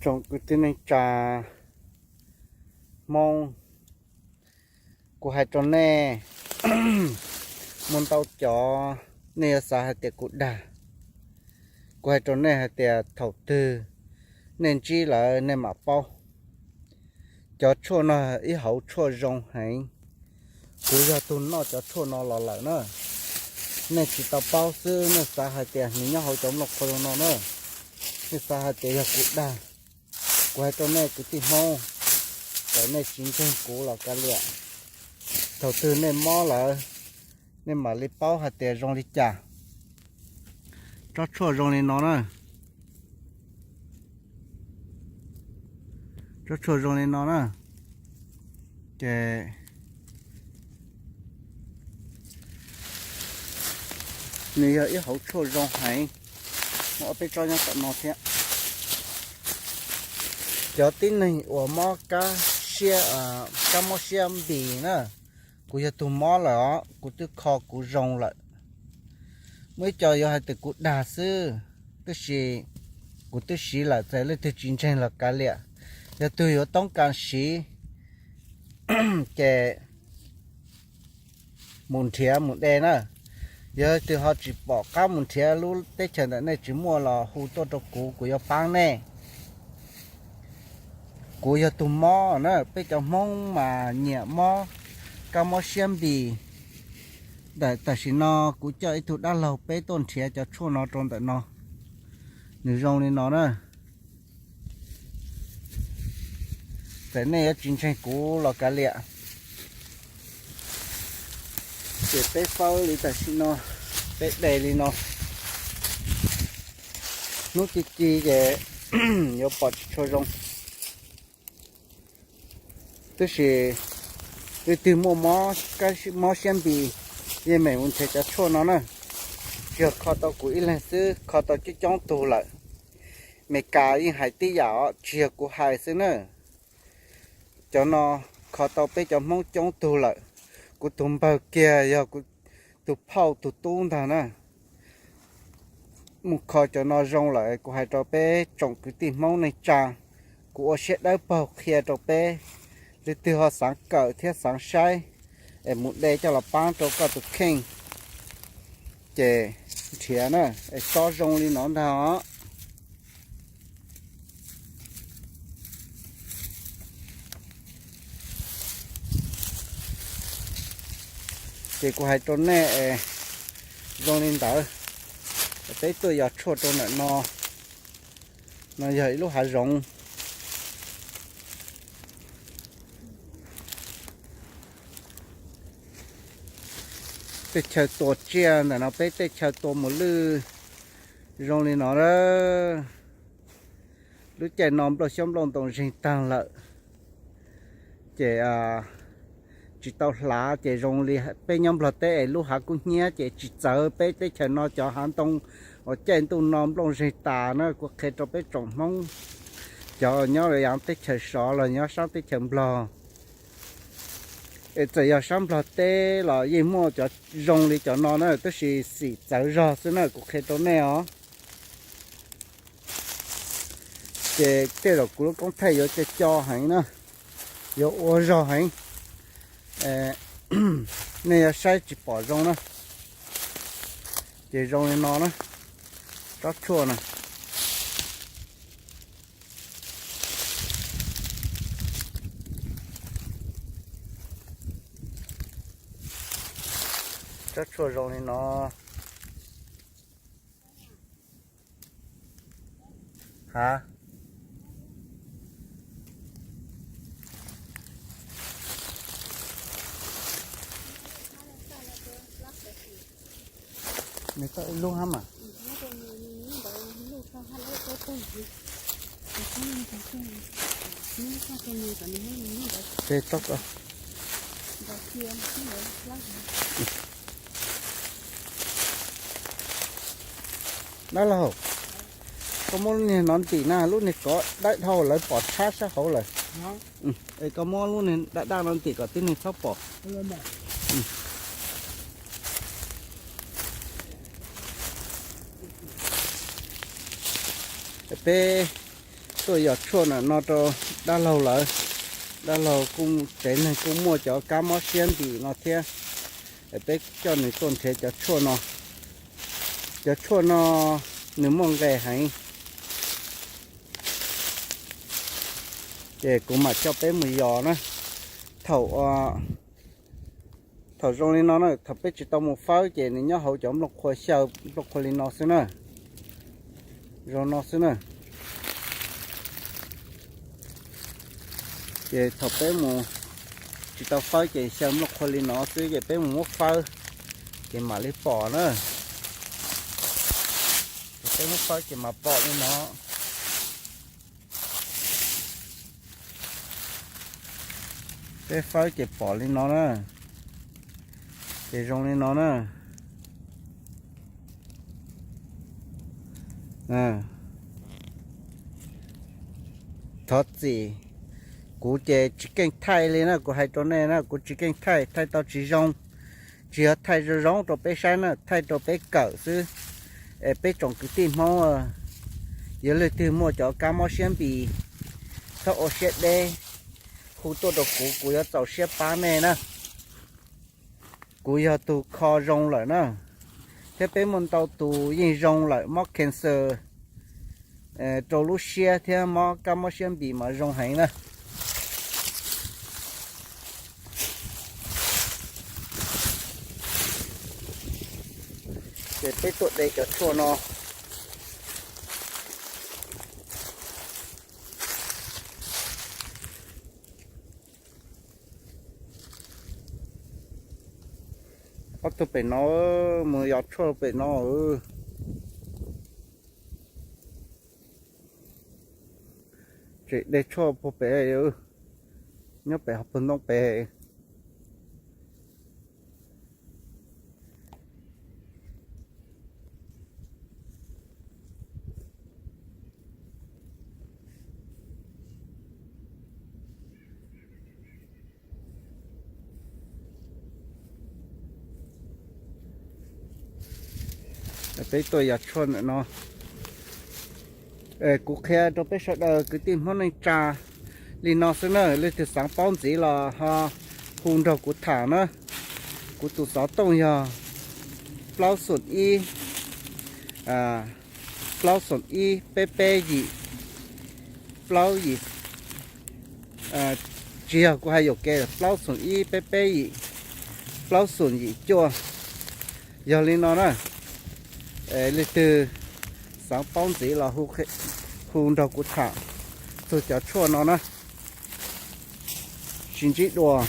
Tsoom kwv tij neej tsa Hmoob, kuv hais rau nej, muaj ntau cov nej yuav xav hais tias kuv dag. Kuv hais rau nej hais tias thaum twg nej ntsib lawm nej mam paub. Cov tshuaj no ib hauv tshuaj zoo heev. Kuv yog tus noj cov tshuaj no los lawm na. Nej tsis tau paub xwb, nej xav hais tias nws nyob hauv cov nplooj qhuav zoo no na. Nej xav hais tias yog kuv dag. Kuv hais rau nej kwv tij Hmoob, txawm nej tsis ntseeg kuv los kav liam. Thaum twg nej mob lawm, nej mam li paub hais tias zoo li cas. Tsob tshuaj zoo li no na. Tsob tshuaj zoo li no na. Ces nws yog ib hauv tshuaj zoo heev. Muaj ob peb tsob nyob tom no thiab. Cov tib neeg uas mob kab siab, kab mob siab npis na, kuv yog tus mob lawm os, kuv twb kho kuv zoo lawm. Muaj ib co yuav hais tias kuv dag xwb, tab sis kuv twb siv lawm, txawm leej twg tsis ntseeg los kav liam. Yog tus yuav toob kas siv ces mus nrhiav mus de na. Yog leej twg ho tsis pom qab mus nrhiav, lub teb chaws ntawm nej tsis muaj los hu tuaj rau kuv, kuv yuav pab nej. Kuv yog tus mob na, peb cov Hmoob mas nyiam mob kab mob siab npis. Ntawm tam sim no kuv coj ib tug dab laug peb tuaj nrhiav cov tshuaj no rau ntawm no. Nws zoo li no na. Txawm nej yuav tsis ntseeg kuv los kav liam. Ces peb fawb li tam sim no, peb de li no. Hnub ci ci ces yuav pom tsis tshua zoo. Tab sis leej twg muaj mob siab npis, yeej meem mus nrhiav cov tshuaj no na. Tsis yog kho tau kuv ib leeg xwb, kho tau coob coob tug lawm. Meskas yeej hais tib yam os, tsis yog kuv hais xwb na. Cov no kho tau peb cov Hmoob coob tug lawm. Kuv tus npawg kiag yog kuv tus phauj tus tub ntag na. Mus kho cov no zoo lawm, kuv hais rau peb tsoom kwv tij Hmoob neej tsa, kuv ua siab dawb paug qhia rau peb. Leej twg ho xav kawm thiab xav saib es mus de coj los pab rau koj tus kheej, ces nrhiav na, es tsob zoo li no ntag os. Ces kuv hais rau nej es zoo li ntawd, peb tuaj yos tshuaj rau ntawm no. No yog ib lub hav zoov. Teb chaws tua tsiaj ntawm no, peb teb chaws tua mus lwj zoo li no. Lub caij no nplooj xyoob nplooj ntoo zeeg tag lawm, ces tsis tau hlav, ces zoo li peb nyob Nplog teb es lub hav kub hnyiab ces tsis txawv peb teb chaws no cov hav ntoo uas caij ntuj no nplooj zeeg tas na. Kuv qhia rau peb tsoom Hmoob, cov nyob yav teb chaws sov los nyob sab teb chaws Nplog, es txawm yog sab Nplog teb los yeej muaj cov zoo li cov no na, tab sis xim txawv zog xwb na, kuv qhia rau nej os. Ces tej zaum kuv lub koob thaij yuav co co heev na, yuav ua zog heev, nej yuav saib tsis pom zoo na. Ces zoo li no na, tsob tshuaj na. Tsob tshuaj zoo li no. Ha, nws tau ib lub hab mas. Ces tau ko. Dab laug, koj muab lub niag no ntim na, lub niag kov dawb dhau lawv pom tshab sab hauv lawm. Es koj muab lub niag daj daj no ntim kom tib neeg txhob pom. Peb Tuaj yos tshuaj ntawm no rau dab laug lawv. Dab laug kuj, tsev neeg kuj muaj cov kab mob siab ntim no thiab. Peb coj nws tuaj nrhiav cov tshuaj no. Cov tshuaj no nws muaj nqis heev, ces kuv mam coj peb mus yos na. Thaum thaum zoo li no na, thaum peb tsis tau mus fawb ces nws nyob hauv cov nplooj qhuav xyaw, nplooj qhuav li no xwb na. Zoo no xwb na. Ces thaum peb mus tsis tau fawb ces xyaw nplooj qhuav li no xwb, ces peb mus muab fawb ces mam li pom na. Ces peb muab fawb ces mam pom li no. Peb fawb ces pom li no na. Ces zoo li no na. Thov txim, kuv ces tsis keej thaij li na, kuv hais rau nej na, kuv tsis keej thaij, thaij tau tsis zoo. Tsis yog thaij zoo zoo rau peb saib na, thaij rau peb kawm xwb. Es peb tsoom kwv tij Hmoob, yog leej twg muaj cov kab mob siab npis, txhob ua siab deb, hu tuaj rau kuv, kuv yuav txaus siab pab nej na. Kuv yog tus kho zoo lawm na, thiab peb muaj ntau tus yeej zoo lawm mob cancer rau lub siab thiab mob kab mob siab npis mas zoo heev na. Ces peb tuaj de cov tshuaj no. Ob tug pem no, mus yos tshuaj pem no. Tseem de tshuaj puag pem, nyob pem hauv pawg ntoo pem. Peb tuaj yos tshuaj ntawm no. Kuv qhia rau peb sawv daws kwv tij Hmoob neej tsa li no xwb na, leej twg xav paub ntxiv los ho hu nrog kuv tham na. Kuv tus xov tooj yog plaub xoom ib, plaub xoom ib peb peb yim, plaub yim, tsis yog, kuv hais yuam kev, plaub xoom ib peb peb yim, plaub xoom yim cuaj. Yog li no na, leej twg xav paub ntxiv los hu nrog kuv tham txog cov tshuaj no na. Sib ntsib dua.